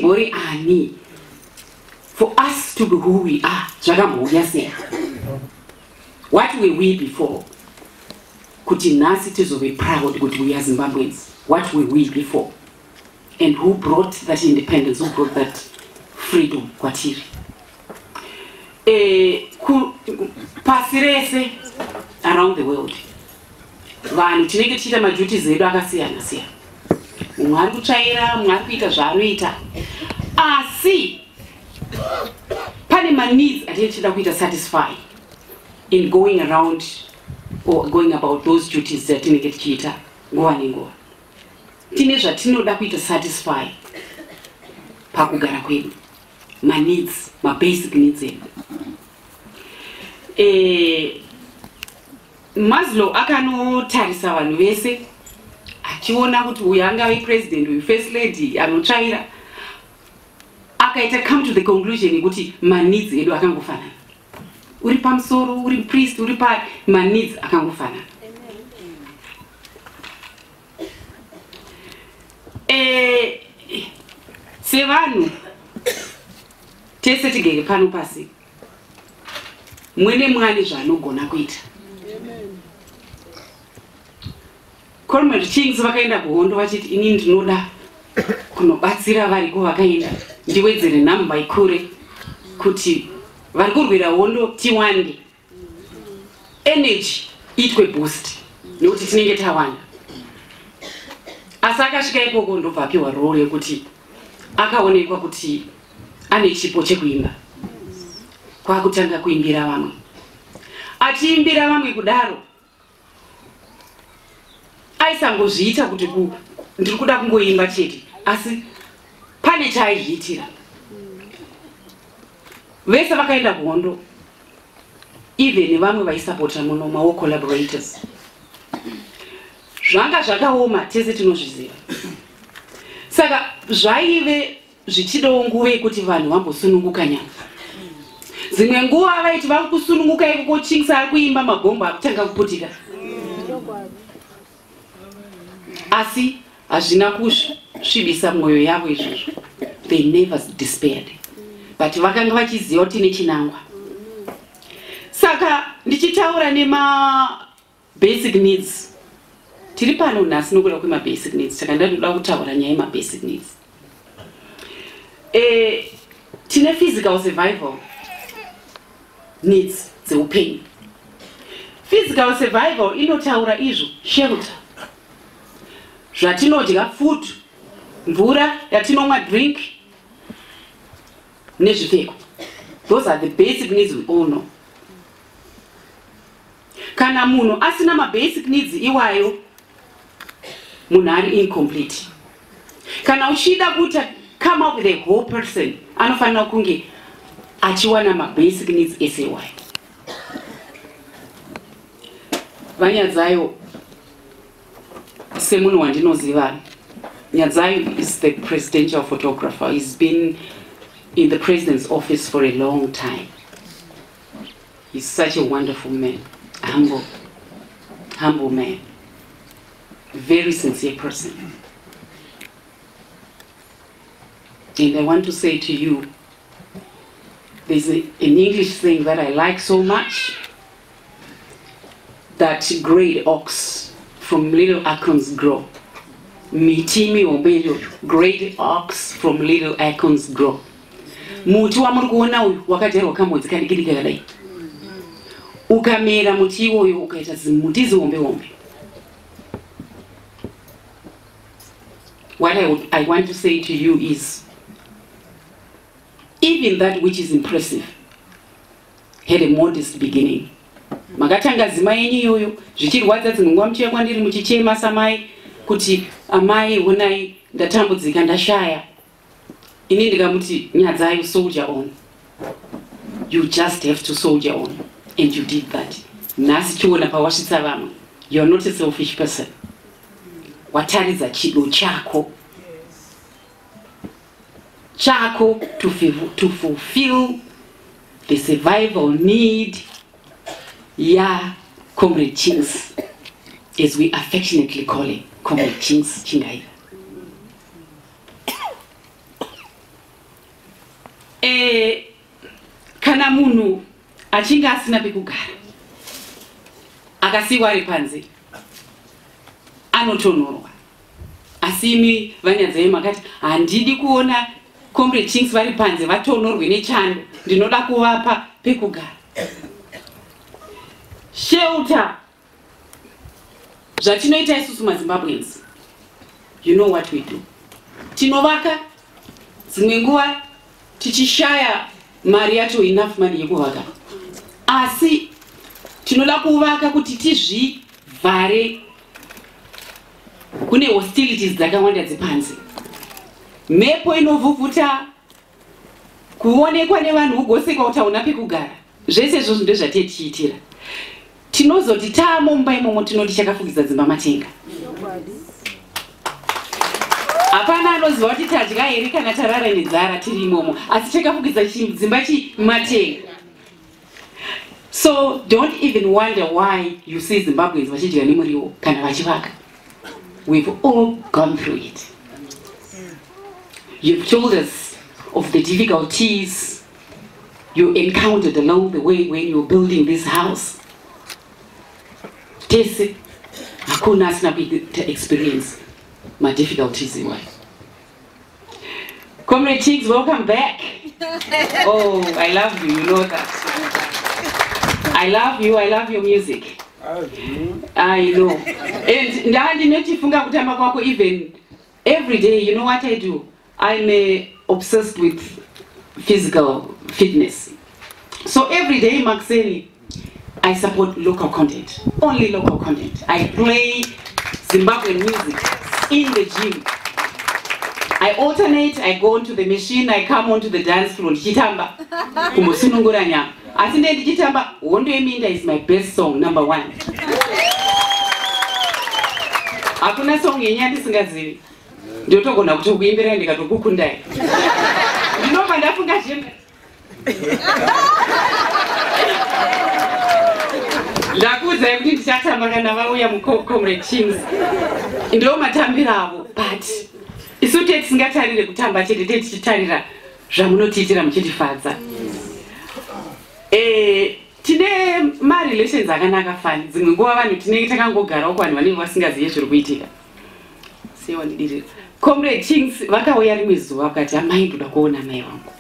Timbori ani? For us to be who we are, zvakambouya sei? What were we before? Kuti nhasi tizove proud kuti we are Zimbabweans. What were we before? And who brought that independence? Who brought that freedom kwatiri? Pasi rese, around the world, vanhu tinenge tichiita maduties edu akasiyana siyana. Mumwe ari kutsvaira, mumwe ari kuita zvaanoita, asi pane maneeds atinenge tichida kuita satisfy in going around or going about those duties dzatinenge tichiita nguva nenguva. Tine zvatinoda kuita satisfy pakugara kwedu, maneeds, mabasic needs edu. Maslow akanotarisa vanhu vese achiona kuti uyu angave president, uyu first lady, anotsvaira, akaita come to the conclusion yekuti maneeds edu akangofanana. Uri pamusoro, uri priest, uri pa, maneeds akangofanana. Sevanhu tese tigere pano pasi, mwene mwani zvaanogona kuita. Comrade Chinx vakaenda kuhondo vachiti, "Ini ndinoda kunobatsira variko vakaenda, ndiwedzere nhamba ikure kuti vari kurwira hondo tiwande, energy itwe boost nekuti tinenge tawanda." Asi akasvika ikoko, ndobva apiwa role yekuti akaonekwa kuti ane chipo chekuimba, kwakutanga kuimbira vamwe. Achiimbira vamwe kudaro, aisangozviita kuti ndiri kuda kungoimba chete, asi pane chaaizviitira. Vese vakaenda kuhondo, even vamwe vaisapota muno, mawar collaborators, zvanga zvakaoma, tese tinozviziva. Saka zvaive zvichidawo nguva yekuti vanhu vambosununguka nyama. Dzimwe nguva vaiti vari kusununguka ikoko, Chinx ari kuimba, mabhombo akutanga kuputika, asi hazvina kusvibisa mwoyo yavo izvozvo. They never despaired, but vakanga vachiziva kuti tine chinangwa. Saka ndichitaura nemabasic needs, tiri pano nhasi nokuda kwemabasic needs. Saka ndanoda kutaura nyaya yemabasic needs. Tine physical survival needs dzeupenyu. Physical survival inotaura izvo: shelter, zvatinodya, food, mvura yatinomwa, drink, nezvipfeko. Those are the basic needs we all know. Kana munhu asina mabasic needs iwayo, munhu ari incomplete. Kana uchida kuti come up with a whole person, anofanira kunge achiwana mabasic needs ese iwayo. VaNyadzayo, semunhu wandinoziva, Nyadzayo is the presidential photographer. He's been in the president's office for a long time. He's such a wonderful man, humble, humble man, very sincere person. And I want to say to you, there's an English thing that I like so much, that great oaks from little acorns grow. Miti mihombe iyoyo, great oaks from little acorns grow. Muti wamuri kuona uyu wakadyarwa kamhodzi kadiki diki kakadai, ukamera muti iwoyo ukaita zimuti zihombe hombe. What I want to say to you is, even that which is impressive had a modest beginning. Makatanga zima yenyu iyoyo zvichirwadza, dzimwe nguva muchiuya kwandiri muchichema samai kuti, "Amai, honai, ndatambudzika, ndashaya." Ini ndikamuti, "Nyadzayo, soldier on. You just have to soldier on." And you did that. Nhasi chiona pawasvitsa vamwe. You are not a selfish person. Wataridza chido chako chako to fulfill the survival need ya Comrade Chinx, as we affectionately call him, Comrade Chinx Chingaira. Kana munhu achinge asina pekugara, akasiyiwa ari panze, anotonhorwa. Asi imi vaNyadzai makati, "Handidi kuona Comrade Chinx vari panze vatonhorwe nechando, ndinoda kuvapa pekugara." Shelter. Zvatinoita isusu maZimbabweans, you know what we do? Tinovaka, dzimwe nguva tichishaya mari yacho, enough money yekuvaka, asi tinoda kuvaka kuti tizvivhare kune hostilities dzakawanda dzepanze, mhepo inovhuvhuta, kuonekwa nevanhu, ugosekwa kuti hauna pekugara. Zvese izvozvo ndezvatie tichiitira. Tinozoti taamo mumba imomo, tinoti chakafukidza dzimba matenga. Hapana anoziva kuti tadya here kana tarara nenzara tiri imomo, asi chakafukidza dzimba chimatenga. So don't even wonder why you see Zimbabweans vachidya nemuriwo kana vachivaka. We've all gone through it. You've told us of the difficulties you encountered along the way when you were building this house. Tese, hakuna asina kuita experience madifficulties iwayo. Comrade Chinx, welcome back. Oh, I love you, you know that. I love you, I love your music. I know. And ndandinochifunga kutamba kwako even every day. You know what I do? I'm obsessed with physical fitness. So every day, makuseni, I support local content, only local content. I play Zimbabwean music in the gym. I alternate, I go onto the machine, I come onto the dance floor, ndichitamba, kumbosunungura nyama. Asi ndee ndichitamba, "Hondo Yeminda" is my best song, number one. Hakuna song yenyu yandisingazivi. Ndinotogona kutokuimbirai ndikatokukundai. Ndinobva ndafunga zvemwe. Ndakuudzai kuti ndichatamba kana vauya muComrade Chinx. Ndo matambiro avo, but isu te tisingatarire kutamba chete, te tichitarira zvamunotiitira muchitifadza. Tine marelations akanaka fani. Dzimwe nguva vanhu tinenge takangogarawo, kuvanhu vanenge vasingazive zviri kuitika. Sewandidirira, Comrade Chinx vakauya rimwe zuva vakati, "Amai, ndoda kuona mai vangu."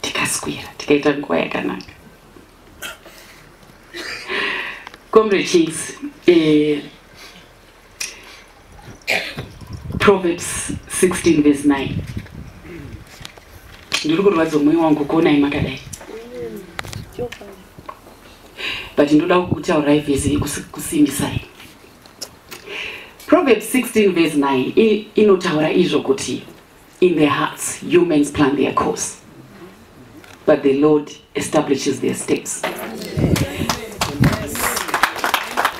Tikaswera, tikaita nguva yakanaka. Comrade Chinx, Proverbs 16 verse 9. Ndiri kurwadza mwoyo wangu kuonai makadai, but ndoda kukutaurirai vhesi kusimbisai. Proverbs 16 verse 9 inotaura izvo kuti, "In their hearts humans plan their course, but the Lord establishes their steps."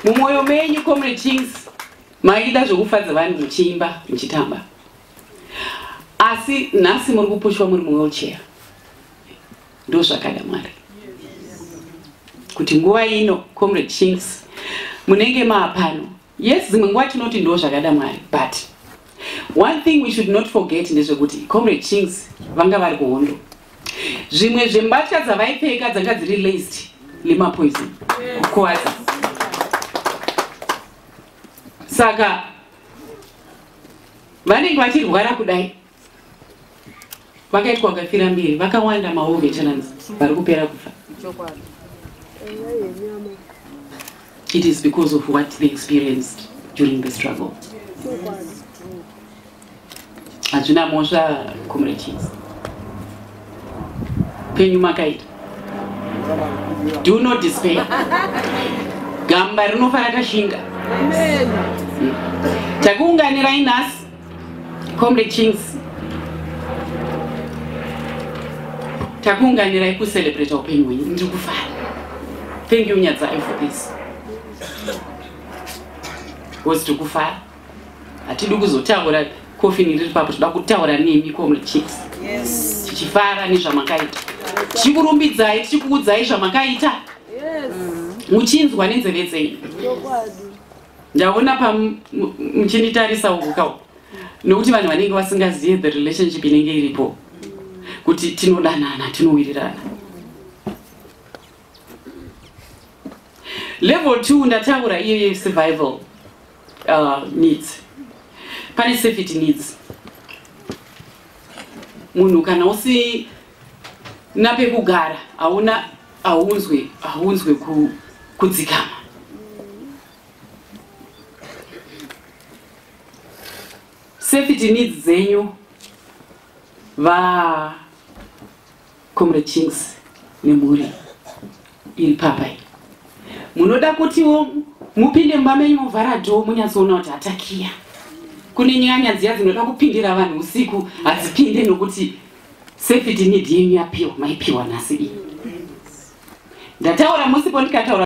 Mumwoyo menyu, Comrade Chinx, maida zvokufadza vanhu muchiimba, muchitamba, asi nhasi muri kupushwa muri muwheelchair. Ndo zvakada Mwari kuti nguva ino, Comrade Chinx, munenge maapano. Yes, dzimwe nguva tinoti ndo zvakada Mwari, but one thing we should not forget ndezvekuti Comrade Chinx vanga vari kuhondo. Zvimwe zvembatya dzavaipfeka dzanga dziri laced nemapoison, kukuvadza. Saka vanenge vachirwara kudai, vakaitwa vakafira mberi. Vakawanda mawar veterans vari kupera kufa. It is because of what they experienced during the struggle. Hazvina mhosva, comrades. Penyu makaita. Do not despair. Gamba rinofa rakashinga. Takuunganirai nhasi, Comrade Chinx, takuunganirai kucelebrata upenyu hwenyu. Ndiri kufara. Thank you, Nyadzai, for this, because tiri kufara. Hatidi kuzotaura kofini riri papo, toda kutaura nemi, Comrade Chinx, tichifara nezvamakaita, tichikurumbidzai, tichikuudzai zvamakaita, muchinzwa nenzeve dzenyu. Ndaona pamuchinditarisa uku kau, nokuti vanhu vanenge vasingazive the relationship inenge iripo. Kuti tinodanana, tinowirirana. Level 2 ndataura iyoyo, survival needs. Pane safety needs. Munhu kana usina pekugara, hauna, haunzwe kudzikama. Safety needs dzenyu, va Comrade Chinx nemhuri iri papai, munoda kutiwo mupinde mumba menyu, muvhara door, munyatsoona kuti hatakiya. Kune nyanya dziya dzinoda kupindira vanhu usiku, hadzipinde nokuti safety need yenyu yapiwa, maipiwa nhasi iyi. Ndataura musipo, ndikataura.